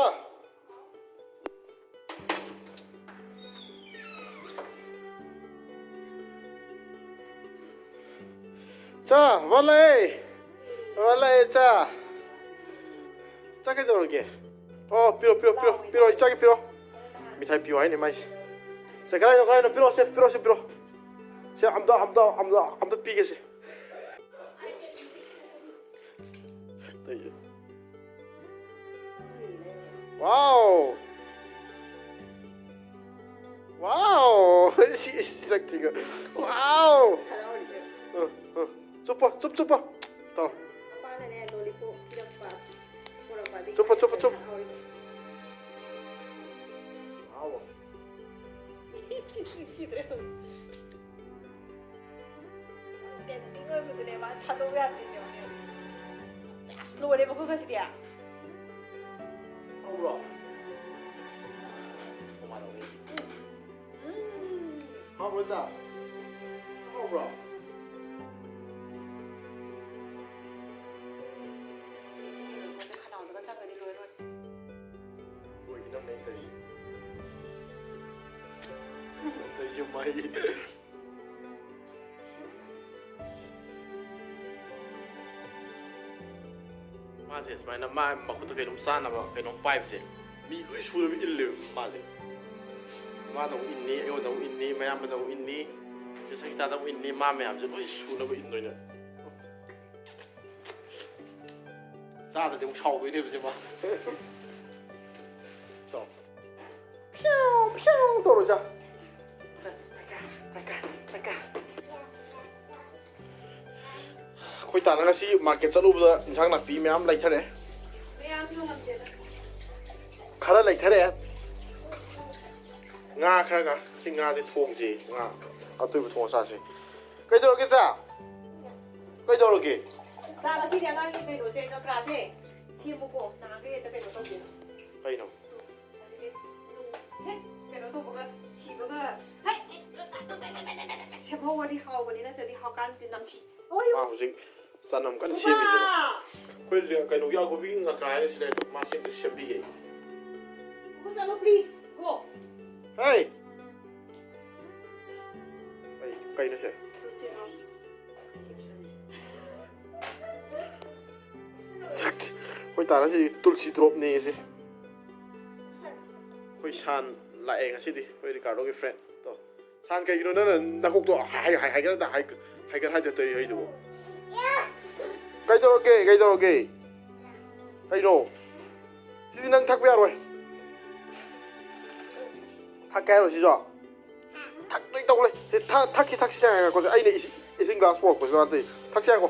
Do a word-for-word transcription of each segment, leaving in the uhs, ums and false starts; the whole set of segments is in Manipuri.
ꯑꯥ꯫ ꯆꯥ, ꯕꯕꯥ ꯂꯥꯛꯑꯦ꯫ ꯕꯕꯥ ꯂꯥꯛꯑꯦ, ꯆꯥ꯫ ꯆꯥ ꯀꯩꯗꯧꯔꯒꯦ? ꯑꯣ, ꯄꯤꯔꯣ, ꯄꯤꯔꯣ, ꯄꯤꯔꯣ, ꯄꯤꯔꯣ, ꯏꯆꯥꯒꯤ ꯄꯤꯔꯣ꯫ ꯃꯤꯊꯥꯏ ꯄꯤꯌꯣ ꯍꯥꯏꯅꯦ ꯃꯥꯏꯁꯦ꯫ ꯁꯦ, ꯀꯗꯥꯏꯅꯣ, ꯀꯗꯥꯏꯅꯣ? ꯄꯤꯔꯣ, ꯁꯦ, ꯄꯤꯔꯣ, ꯁꯦ, ꯄꯤꯔꯣ꯫ ꯁꯦ, ꯑꯝꯇ, ꯑꯝꯇ, ꯑꯝꯇ, ꯑꯝꯇ ꯄꯤꯒꯦꯁꯦ꯫ Wow! Wow! ꯁꯤ, ꯁꯤ ꯁꯛꯁꯤꯒ꯫ Wow! ꯑ, ꯑ꯫ ꯆꯨꯞꯄꯣ, ꯆꯨꯞ, ꯆꯨꯞꯄꯣ꯫ ꯇꯧꯔꯣ꯫ ꯃꯄꯥꯅꯅꯦ, lollipop ꯄꯤꯔꯛꯄ, ꯄꯨꯔꯛꯄ, ꯑꯗꯒꯤ ꯆꯨꯞꯄꯣ, ꯆꯨꯞꯄꯣ, ꯆꯨꯞꯄꯣ꯫ ꯍꯥꯎꯔꯤꯕ꯫ Wow! ꯁꯤꯗ꯭ꯔꯦ꯫ Tempting ꯑꯣꯏꯕꯗꯨꯅꯦ ꯃꯥ ꯊꯥꯗꯣꯛ ꯌꯥꯗ꯭ꯔꯤꯁꯦ ꯍꯧꯖꯤꯛ꯫ ꯑꯁ, ꯂꯣꯏꯔꯦ ꯃꯈꯨꯠꯀꯁꯤꯗꯤ꯫ ꯍꯥꯎꯕ꯭ꯔꯣ? ꯎꯝ꯫ ꯍꯥꯎꯕ꯭ꯔꯣ, ꯏꯆꯥ? ꯍꯥꯎꯕ꯭ꯔꯣ? ꯈꯅꯥꯎꯗꯒ ꯆꯪꯉꯗꯤ ꯂꯣꯏꯔꯣꯏ꯫ ꯂꯣꯏꯒꯤꯅꯕꯅꯦ ꯑꯩꯅ ꯇꯧꯔꯤꯁꯦ꯫ ꯑꯝꯇ ꯌꯨꯝ ꯃꯩ꯫ ꯃꯥꯁꯦ ꯁꯨꯃꯥꯏꯅ ꯃꯥ ꯃꯈꯨꯠꯇ ꯀꯩꯅꯣꯝ ꯆꯥꯅꯕ ꯀꯩꯅꯣꯝ ꯄꯥꯏꯕꯁꯦ ꯃꯤ ꯂꯣꯏ ꯁꯨꯅꯕ ꯏꯜꯂꯦꯕ ꯃꯥꯁꯦ꯫ ꯃꯥꯗ ꯑꯃꯨꯛ ꯏꯟꯅꯤ, ꯑꯩꯉꯣꯟꯗ ꯑꯃꯨꯛ ꯏꯟꯅꯤ, ꯃꯌꯥꯝꯕꯗ ꯑꯃꯨꯛ ꯏꯟꯅꯤ, ꯆꯦ ꯁꯪꯒꯤꯇꯥꯗ ꯑꯃꯨꯛ ꯏꯟꯅꯤ, ꯃꯥ ꯃꯌꯥꯝꯁꯦ ꯂꯣꯏ ꯁꯨꯅꯕ ꯏꯟꯗꯣꯏꯅꯦ꯫ ꯆꯥꯗꯗꯤ ꯑꯃꯨꯛ ꯁꯥꯎꯗꯣꯏꯅꯦꯕ ꯁꯦ ꯃꯥ꯫ ꯆꯥꯎ꯫ ꯐ꯭ꯌꯥꯎ, ꯐ꯭ꯌꯥꯎ ꯇꯧꯔꯣ ꯆꯥ꯫ ꯑꯩꯈꯣꯏ ꯇꯥꯅ ꯉꯁꯤ market ꯆꯠꯂꯨꯕꯗ ꯏꯟꯁꯥꯡ ꯅꯥꯄꯤ ꯃꯌꯥꯝ ꯂꯩꯊꯔꯛꯑꯦ꯫ ꯃꯌꯥꯝ ꯌꯣꯜꯂꯝꯗꯦꯗ꯫ ꯈꯔ ꯂꯩꯊꯔꯛꯑꯦ꯫ ꯉꯥ ꯈꯔꯒ꯫ ꯁꯤ ꯉꯥꯁꯦ ꯊꯣꯡꯁꯦ꯫ ꯉꯥ ꯑꯇꯣꯏꯕ ꯊꯣꯡꯉ ꯆꯥꯁꯦ꯫ ꯀꯩꯗꯧꯔꯒꯦ ꯆꯥ? ꯀꯩꯗꯧꯔꯒꯦ? ꯆꯥ, ꯉꯁꯤꯗꯤ ꯑꯉꯥꯡꯒꯤ ꯀꯩꯅꯣꯁꯦ, ꯉꯀ꯭ꯔꯥꯁꯦ ꯁꯦꯝꯃꯨꯀꯣ꯫ ꯅꯍꯥꯟꯈꯩ ꯍꯦꯛꯇ ꯀꯩꯅꯣ ꯇꯧꯗꯦ꯫ ꯀꯩꯅꯣ? ꯑꯗꯨꯗꯤ ꯅꯨꯡ ꯍꯦꯛ ꯀꯩꯅꯣ ꯇꯧꯕꯒ ꯁꯤꯕꯒ ꯍꯦꯛ ꯁꯦꯝꯍꯧꯔꯗꯤ ꯍꯥꯎꯕꯅꯤ, ꯅꯠꯇ꯭ꯔꯗꯤ ꯍꯥꯎꯀꯥꯟꯗꯗꯤ ꯅꯝꯊꯤ꯫ ꯍꯣꯏ꯫ ꯃꯥ ꯍꯧꯖꯤꯛ ꯆꯅꯝ ꯀꯟꯅ ꯁꯦꯝꯃꯤꯁꯦ꯫ ꯏꯃꯥ! ꯑꯩꯈꯣꯏ ꯀꯩꯅꯣꯒꯤ ꯑꯒꯣꯕꯤꯒꯤ ꯉꯀ꯭ꯔꯥ ꯍꯥꯏꯁꯤꯅ ꯃꯥ ꯁꯦꯝꯗꯤ ꯁꯦꯝꯕꯤꯒꯦ꯫ ꯒꯣ ꯆꯠꯂꯣ, please, ꯒꯣ꯫ ꯍꯦ! ꯀꯩ, ꯀꯩꯅꯣ ꯁꯦ? ꯑꯩꯈꯣꯏ ꯇꯥꯅ ꯁꯤ ꯇꯨꯜꯁꯤ ꯗ꯭ꯔꯣꯞꯅꯦ ꯁꯦ꯫ ꯑꯩꯈꯣꯏ ꯁꯥꯟ ꯂꯥꯛꯑꯦ ꯉꯁꯤꯗꯤ, ꯑꯩꯈꯣꯏ ꯔꯤꯀꯥꯔꯗꯣꯒꯤ friend ꯇꯣ꯫ ꯁꯥꯟ, ꯀꯩꯒꯤꯅꯣ ꯅꯪꯅ ꯅꯀꯣꯛꯇꯣ ꯍꯥꯏ-, ꯍꯥꯏ-, ꯍꯥꯏꯒꯠ ꯍꯥꯏ-, ꯍꯥꯏꯒꯠ ꯍꯥꯏꯗ ꯇꯧꯔꯤ ꯍꯩꯗꯨꯕꯣ? ꯀꯩꯗꯧꯔꯒꯦ? ꯀꯩꯗꯧꯔꯒꯦ? ꯀꯩꯅꯣ? ꯁꯤꯗꯤ ꯅꯪ ꯊꯛꯄ ꯌꯥꯔꯣꯏ꯫ ꯊꯛꯀꯦ ꯍꯥꯏꯔꯣ ꯁꯤꯁꯨ? ꯊꯛꯇꯣꯏ ꯇꯧ ꯂꯩ꯫ ꯁꯤ ꯊ-, ꯊꯛꯈꯤ, ꯊꯛꯁꯤ ꯁꯦ ꯉꯥꯏꯈꯣꯁꯦ꯫ ꯑꯩꯅ ꯏꯁꯤꯡ, ꯏꯁꯤꯡ glass ꯄꯨꯔꯛꯄꯁꯨ ꯅꯠꯇꯦ꯫ ꯊꯛꯁꯤ ꯉꯥꯏꯈꯣ꯫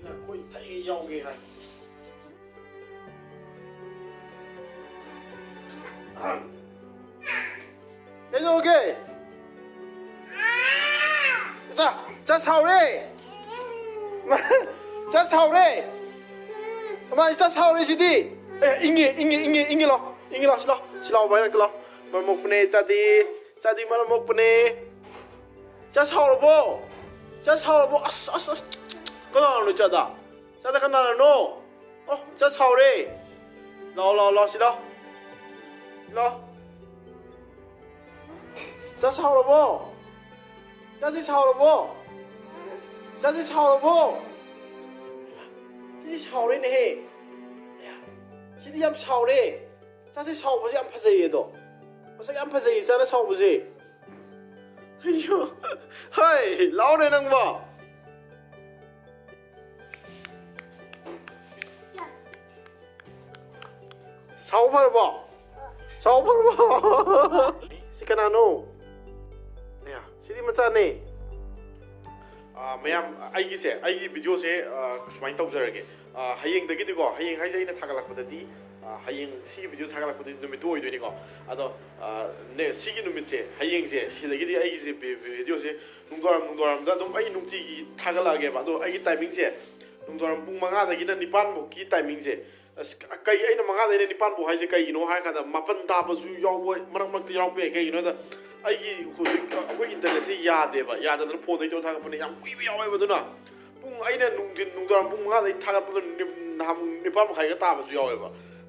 ꯑꯩꯈꯣꯏ ꯊꯛꯏ ꯌꯥꯎꯒꯦ ꯍꯥꯏ꯫ ꯀꯩꯗꯧꯔꯒꯦ? ꯏꯆꯥ, ꯏꯆꯥ ꯁꯥꯎꯔꯦ꯫ ꯏꯆꯥ ꯁꯥꯎꯔꯦ꯫ ꯑꯃ ꯏꯆꯥ ꯁꯥꯎꯔꯦ ꯁꯤꯗꯤ꯫ ꯑꯦ, ꯏꯪꯉꯦ, ꯏꯪꯉꯦ, ꯏꯪꯉꯦ, ꯏꯪꯉꯦ ꯂꯥꯎ꯫ ꯏꯪꯉꯦ ꯂꯥꯎ, ꯁꯤ ꯂꯥꯎ꯫ ꯁꯤ ꯂꯥꯎ, ꯚꯥꯏ, ꯅꯛꯇ ꯂꯥꯎ꯫ ꯃꯔꯝ ꯃꯣꯛꯄꯅꯦ, ꯏꯆꯥꯗꯤ꯫ ꯏꯆꯥꯗꯤ ꯃꯔꯝ ꯃꯣꯛꯄꯅꯦ꯫ ꯏꯆꯥ ꯁꯥꯎꯔꯕꯣ? ꯏꯆꯥ ꯁꯥꯎꯔꯕꯣ? ꯑꯁ, ꯑꯁ, ꯑꯁ꯫ ꯀꯅꯥꯅꯣ ꯏꯆꯥꯗ? ꯏꯆꯥꯗ ꯀꯅꯥꯅꯅꯣ? ꯑꯣ, ꯏꯆꯥ ꯁꯥꯎꯔꯦ꯫ ꯂꯥꯎ, ꯂꯥꯎ, ꯂꯥꯎ, ꯁꯤ ꯂꯥꯎ꯫ ꯂꯥꯎ꯫ ꯏꯆꯥ ꯁꯥꯎꯔꯕꯣ? ꯏꯆꯥꯁꯤ ꯁꯥꯎꯔꯕꯣ? ꯏꯆꯥꯁꯤ ꯁꯥꯎꯔꯕꯣ? ꯁꯤꯗꯤ ꯁꯥꯎꯔꯦꯅꯦꯍꯦ꯫ ꯑꯌꯥ, ꯁꯤꯗꯤ ꯌꯥꯝ ꯁꯥꯎꯔꯦ꯫ ꯏꯆꯥꯁꯤ ꯁꯥꯎꯕꯁꯦ ꯌꯥꯝ ꯐꯖꯩꯌꯦ ꯑꯗꯣ꯫ ꯃꯁꯛ ꯌꯥꯝ ꯐꯖꯩꯌꯦ ꯏꯆꯥꯅ ꯁꯥꯎꯕꯁꯦ꯫ ꯑꯌꯣ, ꯍꯥꯏ, ꯂꯥꯎꯔꯦ ꯅꯪꯕꯣ꯫ ꯁꯥꯎ ꯐꯔꯕꯣ? ꯁꯥꯎ ꯐꯔꯕꯣ? ꯁꯤ ꯀꯅꯥꯅꯣ? ꯑꯌꯥ, ꯁꯤꯗꯤ ꯃꯆꯥꯅꯦ꯫ ꯑꯥ, ꯃꯌꯥꯝ, ꯑꯩꯒꯤꯁꯦ, ꯑꯩꯒꯤ videoꯁꯦ, ꯑꯥ, ꯁꯨꯃꯥꯏꯅ ꯇꯧꯖꯔꯒꯦ꯫ ꯑꯥ, ꯍꯌꯦꯡꯗꯒꯤꯗꯤꯀꯣ, ꯍꯌꯦꯡ ꯍꯥꯏꯁꯦ ꯑꯩꯅ ꯊꯥꯒꯠꯂꯛꯄꯗꯗꯤ, ꯑꯥ, ꯍꯌꯦꯡ ꯁꯤꯒꯤ video ꯊꯥꯒꯠꯂꯛꯄꯗꯗꯤ ꯅꯨꯃꯤꯠꯇꯨ ꯑꯣꯏꯗꯣꯏꯅꯤꯀꯣ꯫ ꯑꯗꯣ, ꯑꯥ, ꯅꯦ-, ꯁꯤꯒꯤ ꯅꯨꯃꯤꯠꯁꯦ, ꯍꯌꯦꯡꯁꯦ, ꯁꯤꯗꯒꯤꯗꯤ ꯑꯩꯒꯤꯁꯦ ꯚꯤ-, videoꯁꯦ ꯅꯨꯡꯗꯥꯡꯋꯥꯏꯔꯝ, ꯅꯨꯡꯗꯥꯡꯋꯥꯏꯔꯝꯗ ꯑꯗꯨꯝ ꯑꯩ ꯅꯨꯡꯇꯤꯒꯤ ꯊꯥꯒꯠꯂꯛꯑꯒꯦꯕ꯫ ꯑꯗꯣ ꯑꯩꯒꯤ timingꯁꯦ ꯅꯨꯡꯗꯥꯡꯋꯥꯏꯔꯝ ꯄꯨꯡ ꯃꯉꯥꯗꯒꯤꯅ ꯅꯤꯄꯥꯟ ꯐꯥꯎꯒꯤ timingꯁꯦ꯫ ꯑꯁ, ꯀꯩ, ꯑꯩꯅ ꯃꯉꯥꯗꯩꯅ ꯅꯤꯄꯥꯟ ꯐꯥꯎ ꯍꯥꯏꯁꯦ ꯀꯩꯒꯤꯅꯣ ꯍꯥꯏꯔꯀꯥꯟꯗ, ꯃꯥꯄꯟ ꯇꯥꯕꯁꯨ ꯌꯥꯎꯕ, ꯃꯔꯛ ꯃꯔꯛꯇ ꯌꯥꯎꯔꯛꯄ ꯌꯥꯏ꯫ ꯀꯩꯒꯤꯅꯣ ꯍꯥꯏꯗ, ꯑꯩꯒꯤ ꯍꯧꯖꯤꯛ ꯑꯩꯈꯣꯏ ꯏꯟꯇꯔꯅꯦꯠꯁꯦ ꯌꯥꯗꯦꯕ, ꯌꯥꯗꯗꯅ ꯐꯣꯟꯗꯒꯤ ꯇꯧꯔ ꯊꯥꯒꯠꯄꯅꯦ꯫ ꯌꯥꯝ ꯀꯨꯏꯕ ꯌꯥꯎꯋꯦꯕ꯫ ꯑꯗꯨꯅ ꯄꯨꯡ, ꯑꯩꯅ ꯅꯨꯡꯊꯤꯟ, ꯅꯨꯡꯗꯥꯡ ꯄꯨꯡ ꯃꯉꯥꯗꯒꯤ ꯊꯥꯒꯠꯄꯗ ꯅꯤꯞ-, ꯅꯍꯥꯟ ꯅꯤꯄꯥꯜ ꯃꯈꯥꯏꯒ ꯇꯥꯕꯁꯨ ꯌꯥꯎꯋꯦꯕ,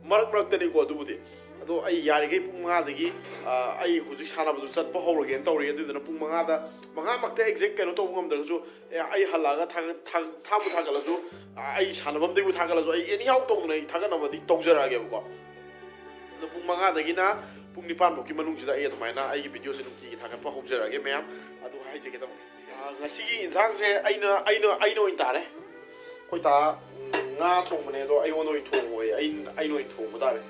ꯃꯔꯛ ꯃꯔꯛꯇꯅꯤꯀꯣ ꯑꯗꯨꯕꯨꯗꯤ꯫ ꯑꯗꯣ ꯑꯩ ꯌꯥꯔꯤꯈꯩ ꯄꯨꯡ ꯃꯉꯥꯗꯒꯤ, ꯑ, ꯑꯩ ꯍꯧꯖꯤꯛ ꯁꯥꯟꯅꯕꯗꯨ ꯆꯠꯄ ꯍꯧꯔꯒꯦꯅ ꯇꯧꯔꯤ꯫ ꯑꯗꯨꯗꯨꯅ ꯄꯨꯡ ꯃꯉꯥꯗ, ꯃꯉꯥꯃꯛꯇ ꯑꯦꯛꯖꯦꯛ ꯀꯩꯅꯣ ꯇꯧꯕ ꯉꯝꯗ꯭ꯔꯒꯁꯨ, ꯑꯦ, ꯑꯩ ꯍꯜꯂꯛꯑꯒ ꯊꯥꯒꯠ-, ꯊꯥ-, ꯊꯥꯕꯨ ꯊꯥꯒꯠꯂꯁꯨ, ꯑ, ꯑꯩ ꯁꯥꯟꯅꯐꯝꯗꯒꯤꯕꯨ ꯊꯥꯒꯠꯂꯁꯨ, ꯑꯩ ꯑꯦꯅꯤꯍꯥꯎ ꯇꯧꯗꯅ ꯑꯩ ꯊꯥꯒꯠꯅꯕꯗꯤ ꯇꯧꯖꯔꯛꯑꯒꯦꯕꯀꯣ꯫ ꯑꯗꯣ ꯄꯨꯡ ꯃꯉꯥꯗꯒꯤꯅ ꯄꯨꯡ ꯅꯤꯄꯥꯟ ꯐꯥꯎꯒꯤ ꯃꯅꯨꯡꯁꯤꯗ ꯑꯩ ꯑꯗꯨꯃꯥꯏꯅ ꯑꯩꯒꯤ ꯚꯤꯗꯤꯑꯣꯁꯦ ꯅꯨꯡꯇꯤꯒꯤ ꯊꯥꯒꯠꯄ ꯍꯧꯖꯔꯛꯑꯒꯦ ꯃꯌꯥꯝ꯫ ꯑꯗꯨ ꯍꯥꯏꯖꯒꯦ ꯇꯧꯕꯅꯤ꯫ ꯑ, ꯉꯁꯤꯒꯤ ꯏꯟꯁꯥꯡꯁꯦ ꯑꯩꯅ, ꯑꯩꯅ, ꯑꯩꯅ ꯑꯣꯏꯅ ꯇꯥꯔꯦ꯫ ꯑꯩꯈꯣꯏ ꯇꯥ, ꯎꯝ, ꯉꯥ ꯊꯣꯡꯕꯅꯦ, ꯑꯗꯣ ꯑꯩꯉꯣꯟꯗ ꯑꯣꯏꯅ ꯊꯣꯡꯉꯣꯌꯦ꯫ ꯑꯩꯅ, ꯑꯩꯅ ꯑꯣꯏꯅ ꯊꯣꯡꯕ ꯇꯥꯔꯦ꯫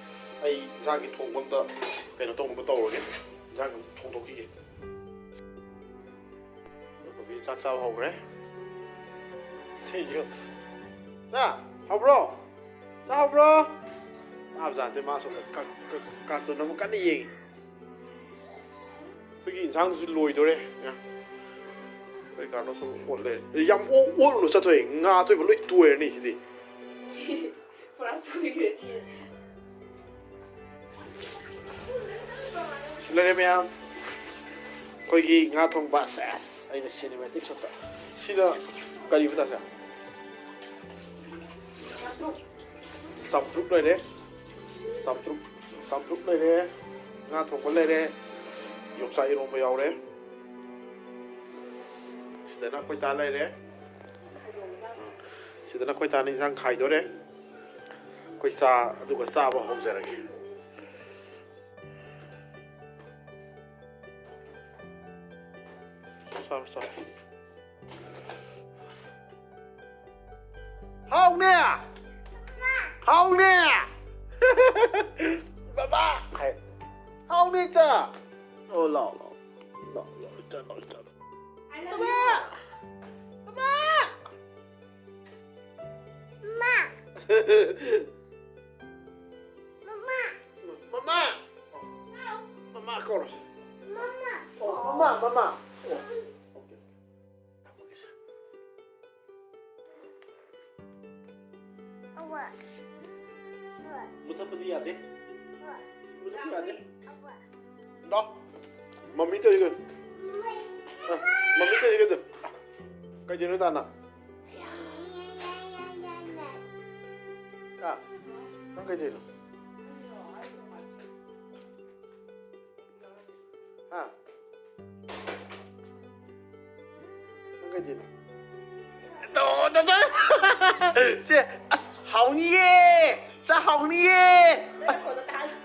ꯑꯩ ꯏꯟꯁꯥꯡꯒꯤ ꯊꯣꯡꯕ ꯑꯝꯇ ꯀꯩꯅꯣ ꯇꯧꯅꯕ ꯇꯧꯔꯒꯦ꯫ ꯏꯟꯁꯥꯡ ꯑꯝꯇ ꯊꯣꯡꯗꯣꯛꯈꯤꯒꯦ꯫ ꯑꯩꯈꯣꯏ ꯆꯥꯛ ꯆꯥꯕ ꯍꯧꯈ꯭ꯔꯦ꯫ ꯊꯦꯡꯀ꯭ꯌꯨ꯫ ꯆꯥ ꯍꯧꯕ꯭ꯔꯣ? ꯆꯥ ꯍꯧꯕ꯭ꯔꯣ? ꯆꯥꯕ ꯖꯥꯠ ꯅꯠꯇꯦ, ꯃꯥ ꯁꯣꯝꯗ ꯀꯥꯔ-, ꯀꯥꯔ-, ꯀꯥꯔꯇꯨꯟ ꯑꯃ ꯀꯟꯅ ꯌꯦꯡꯉꯤ꯫ ꯑꯩꯈꯣꯏꯒꯤ ꯏꯟꯁꯥꯡꯗꯨꯁꯨ ꯂꯣꯏꯗꯣꯔꯦ꯫ ꯑꯩꯈꯣꯏ ꯀꯥꯔꯗꯣ ꯁꯨꯝ ꯑꯣꯠ ꯂꯩꯔꯦ꯫ ꯌꯥꯝ ꯑꯣ-, ꯑꯣꯠꯂꯨꯅꯨ ꯆꯠꯊꯣꯛꯑꯦ꯫ ꯉꯥ ꯑꯇꯣꯏꯕ ꯂꯣꯏ ꯇꯣꯏꯔꯅꯤ ꯁꯤꯗꯤ꯫ ꯄꯨꯔꯥ ꯇꯣꯏꯈ꯭ꯔꯅꯤ꯫ ꯁꯤ ꯂꯩꯔꯦ ꯃꯌꯥꯝ꯫ ꯑꯩꯈꯣꯏꯒꯤ ꯉꯥ ꯊꯣꯡꯕ꯫ ꯁꯦꯁ! ꯑꯩꯅ ꯁꯤꯅꯦꯃꯦꯇꯤꯛ ꯁꯣꯠꯇ꯫ ꯁꯤꯅ ꯀꯔꯤꯕ ꯇꯥꯁꯦ? ꯆꯝꯐꯨꯠ ꯂꯩꯔꯦ꯫ ꯆꯝꯐꯨꯠ, ꯆꯝꯐꯨꯠ ꯂꯩꯔꯦ꯫ ꯉꯥ ꯊꯣꯡꯕ ꯂꯩꯔꯦ꯫ ꯌꯣꯡꯆꯥꯛ ꯏꯔꯣꯝꯕ ꯌꯥꯎꯔꯦ꯫ ꯁꯤꯗꯅ ꯑꯩꯈꯣꯏ ꯇꯥ ꯂꯩꯔꯦ꯫ ꯁꯤꯗꯅ ꯑꯩꯈꯣꯏ ꯇꯥꯅ ꯏꯟꯁꯥꯡ ꯈꯥꯏꯗꯣꯔꯦ꯫ ꯑꯩꯈꯣꯏ ꯆꯥ, ꯑꯗꯨꯒ ꯆꯥꯕ ꯍꯧꯖꯔꯒꯦ꯫ ꯆꯥꯔꯣ, ꯆꯥꯔꯣ꯫ ꯍꯥꯎꯅꯦ! ꯍꯥꯎꯅꯦ! ꯕꯕꯥ! ꯍꯥꯏ꯫ ꯍꯥꯎꯅꯦ, ꯆꯥ! ꯑꯣ, ꯂꯥꯎ, ꯂꯥꯎ꯫ ꯂꯥꯎ, ꯂꯥꯎ, ꯆꯥ, ꯂꯥꯎ, ꯆꯥ, ꯂꯥꯎ꯫ ꯕꯕꯥ! ꯕꯕꯥ! ꯃꯥ! ꯃꯃꯥ! ꯃꯃꯥ! ꯃꯃꯥ ꯀꯧꯔꯣ꯫ ꯃꯃꯥ! ꯑꯣ, ꯃꯃꯥ, ꯃꯃꯥ꯫ ꯑꯣ, ꯑꯣꯀꯦ, ꯑꯣꯀꯦ꯫ ꯊꯝꯃꯒꯦ ꯁꯦ꯫ ꯑꯋꯥ꯫ ꯑꯋꯥ꯫ ꯃꯨꯊꯠꯄꯗꯤ ꯌꯥꯗꯦ꯫ ꯑꯋꯥ꯫ ꯃꯨꯊꯠꯄ ꯌꯥꯗꯦ꯫ ꯑꯋꯥ꯫ ꯂꯥꯎ꯫ ꯃꯝꯃꯤ ꯇꯧꯔꯤ ꯀꯩꯅꯣ? ꯑ, ꯃꯝꯃꯤ ꯇꯧꯔꯤ ꯀꯩꯅꯣ? ꯀꯩꯗꯧꯅꯣ ꯇꯥꯅ? ꯍꯥ? ꯅꯪ ꯀꯩꯗꯧꯅꯣ? ꯍꯥ? ꯅꯪ ꯀꯩꯗꯧꯅꯣ? ꯇꯣ, ꯇꯣ, ꯇꯣ꯫ ꯁꯦ, ꯑꯁ, ꯍꯥꯎꯅꯤꯌꯦ! ꯆꯥ ꯍꯥꯎꯅꯤꯌꯦ! ꯑꯁ,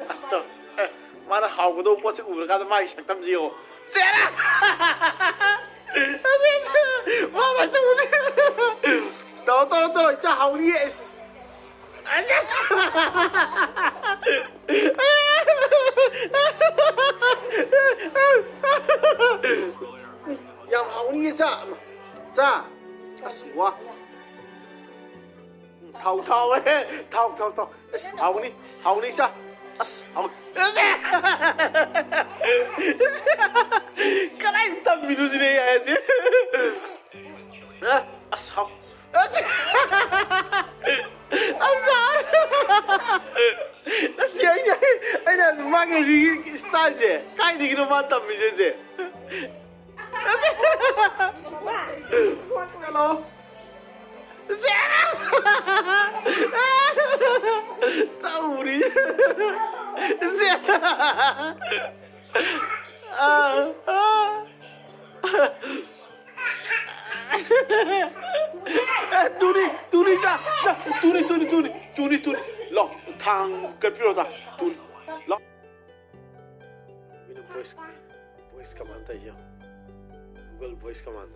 ꯑꯁ, ꯇꯣ꯫ ꯑꯦ, ꯃꯥꯅ ꯍꯥꯎꯒꯗꯧꯕ ꯄꯣꯠꯁꯦ ꯎꯔꯀꯥꯟꯗ ꯃꯥꯒꯤ ꯁꯛꯇꯝꯁꯦ ꯌꯦꯡꯉꯣ꯫ ꯁꯦ! ꯃꯥ ꯁꯨꯃꯥꯏꯅ ꯇꯧꯕꯅꯦ꯫ ꯇꯧꯔꯣ, ꯇꯧꯔꯣ, ꯇꯧꯔꯣ, ꯏꯆꯥ ꯍꯥꯎꯅꯤꯌꯦ! ꯑꯁ, ꯑꯁ꯫ ꯌꯥꯝ ꯍꯥꯎꯅꯤꯌꯦ ꯆꯥ꯫ ꯆꯥ꯫ ꯑꯁ ꯋꯥ꯫ ꯊꯥꯎ ꯊꯥꯎ ꯑꯦ꯫ ꯊꯥꯎ ꯊꯥꯎ ꯊꯥꯎ꯫ ꯑꯁ ꯍꯥꯎꯅꯤ꯫ ꯍꯥꯎꯅꯤ ꯆꯥ꯫ ꯑꯁ ꯍꯥꯎ-, ꯀꯗꯥꯏ ꯇꯝꯃꯤꯅꯣ ꯁꯤꯅꯦ ꯑꯩ ꯍꯥꯏꯁꯦ꯫ ꯑ, ꯑꯁ ꯍꯥꯎ-, ꯑꯁ꯫ ꯑꯁ! ꯅꯠꯇꯦ, ꯑꯩꯅ, ꯑꯩꯅ ꯃꯥꯒꯤ ꯍꯧꯖꯤꯛꯀꯤ ꯁ꯭ꯇꯥꯏꯜꯁꯦ ꯀꯥꯏꯗꯒꯤꯅꯣ ꯃꯥ ꯇꯝꯃꯤꯁꯦ ꯁꯦ? ꯍꯜꯂꯣ꯫ ꯁꯦ! ꯇꯧꯔꯤ꯫ ꯁꯦ! ꯑ, ꯑ꯫ ꯑꯦ, ꯇꯨꯅꯤ, ꯇꯨꯅꯤ, ꯆꯥ, ꯆꯥ, ꯇꯨꯅꯤ, ꯇꯨꯅꯤ, ꯇꯨꯅꯤ, ꯇꯨꯅꯤ, ꯇꯨꯅꯤ꯫ ꯂꯥꯎ, ꯊꯥꯡ ꯀꯠꯄꯤꯔꯣ, ꯆꯥ, ꯇꯨꯅꯤ꯫ ꯂꯥꯎ꯫ ꯃꯤꯅ voice, voice command ꯇꯧꯔꯤꯁꯦ ꯌꯦꯡꯉꯣ꯫ Google voice command꯫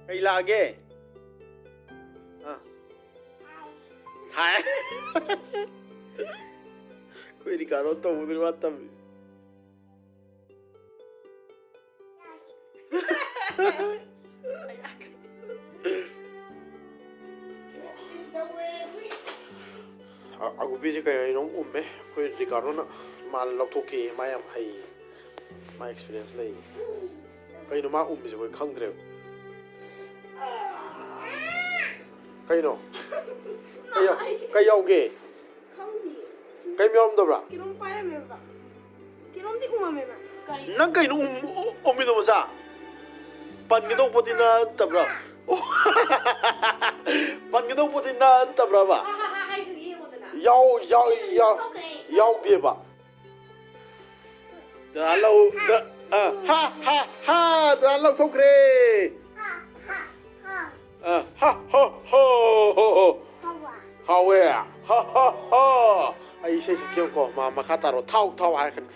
ꯀꯩ ꯂꯥꯛꯑꯒꯦ? ꯑꯥ꯫ ꯍꯥꯏ꯫ ꯑꯩꯈꯣꯏ ꯔꯤꯀꯥꯔꯗꯣ ꯇꯧꯕꯗꯨꯅꯤ ꯃꯥ ꯇꯝꯃꯤꯁꯦ꯫ ꯑ-, ꯑꯒꯨꯕꯤꯁꯦ ꯀꯩ ꯍꯥꯏꯅꯣ ꯎꯝꯃꯦ꯫ ꯑꯩꯈꯣꯏ ꯔꯤꯀꯥꯔꯗꯣꯅ ꯃꯥ ꯂꯧꯊꯣꯛꯀꯦꯌꯦ꯫ ꯃꯥ ꯌꯥꯝ ꯍꯩꯌꯦ꯫ ꯃꯥ experience ꯂꯩꯌꯦ꯫ ꯀꯩꯅꯣ ꯃꯥ ꯎꯝꯃꯤꯁꯤꯕꯣ? ꯑꯩ ꯈꯪꯗ꯭ꯔꯦꯕ꯫ ꯀꯩꯅꯣ? ꯀꯩ ꯌꯥꯎ-, ꯀꯩ ꯌꯥꯎꯒꯦ? ꯈꯪꯗꯤꯌꯦ꯫ ꯁꯤ ꯀꯩꯝ ꯌꯥꯎꯔꯝꯗꯕ꯭ꯔꯥ? ꯀꯩꯅꯣꯝ ꯄꯥꯏꯔꯝꯃꯦꯕ꯫ ꯀꯩꯅꯣꯝꯗꯤ ꯎꯝꯃꯝꯃꯦꯕ꯫ ꯀꯔꯤ? ꯅꯪ ꯀꯩꯅꯣ ꯎꯝ-, ꯎꯝꯃꯤꯗꯣ ꯃꯆꯥ? ꯄꯟꯒꯗꯧꯕ ꯄꯣꯠꯇꯤ ꯅꯠꯇꯕ꯭ꯔꯥ? ꯄꯟꯒꯗꯧꯕ ꯄꯣꯠꯇꯤ ꯅꯠꯇꯕ꯭ꯔꯕ? ꯍꯥ, ꯍꯥ, ꯍꯥ, ꯍꯥꯏꯗꯨꯗꯤ ꯑꯩꯉꯣꯟꯗꯅ꯫ ꯌꯥꯎ-, ꯌꯥꯎ-, ꯌꯥꯎ-, ꯊꯣꯛꯈ꯭ꯔꯦ꯫ ꯌꯥꯎꯗꯦꯕ꯫ ꯗꯥ ꯂꯧ-, ꯗ-, ꯑ, ꯍꯥ, ꯍꯥ, ꯍꯥ, ꯗꯥ ꯂꯧꯊꯣꯛꯈ꯭ꯔꯦ꯫ ꯑ, ꯍꯥ, ꯍꯣ, ꯍꯣ, ꯍꯣ꯫ ꯍꯥꯎꯋꯦ꯫ ꯍꯥ, ꯍꯥ, ꯍꯥ꯫ ꯑꯩ ꯏꯁꯩ ꯁꯛꯀꯦꯕꯀꯣ꯫ ꯃꯥ ꯃꯈꯥ ꯇꯥꯔꯣ꯫ ꯊꯥꯎ, ꯊꯥꯎ ꯍꯥꯏꯔꯛꯀꯅꯤ꯫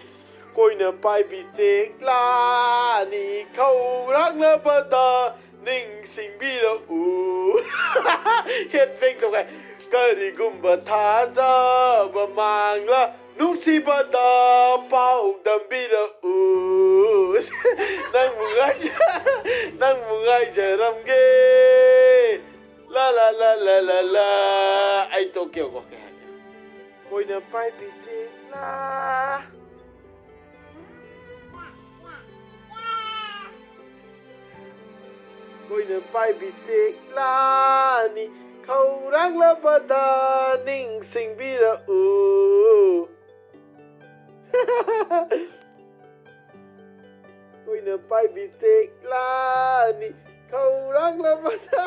ꯀꯣꯏꯅ ꯄꯥꯏꯕꯤ ꯆꯦꯛꯂꯥꯅꯤ ꯈꯧꯔꯥꯡꯂꯕꯗ ꯅꯤꯡꯁꯤꯡꯕꯤꯔꯛꯎ꯫ ꯍꯦꯠ ꯕꯦꯡ ꯇꯧꯈꯥꯏ꯫ ꯀꯔꯤꯒꯨꯝꯕ ꯊꯥꯖꯕ ꯃꯥꯡꯂ ꯅꯨꯡꯁꯤꯕꯗ ꯄꯥꯎ ꯇꯝꯕꯤꯔꯛꯎ꯫ ꯅꯪꯕꯨ ꯉꯥꯏꯖ-, ꯅꯪꯕꯨ ꯉꯥꯏꯖꯔꯝꯒꯦ꯫ ꯂꯥ, ꯂꯥ, ꯂꯥ, ꯂꯥ, ꯂꯥ, ꯂꯥ꯫ ꯑꯩ ꯇꯣꯛꯀꯦꯕꯀꯣ, ꯀꯩ ꯍꯥꯏꯒꯦ? ꯀꯣꯏꯅ ꯄꯥꯏꯕꯤ ꯆꯦꯛꯂꯥ꯫ ꯀꯣꯏꯅ ꯄꯥꯏꯕꯤ ꯆꯦꯛꯂꯥꯅꯤ ꯈꯧꯔꯥꯡꯂꯕꯗ ꯅꯤꯡꯁꯤꯡꯕꯤꯔꯛꯎ꯫ ꯀꯣꯏꯅ ꯄꯥꯏꯕꯤ ꯆꯦꯛꯂꯥꯅꯤ ꯈꯧꯔꯥꯡꯂꯕꯗ꯫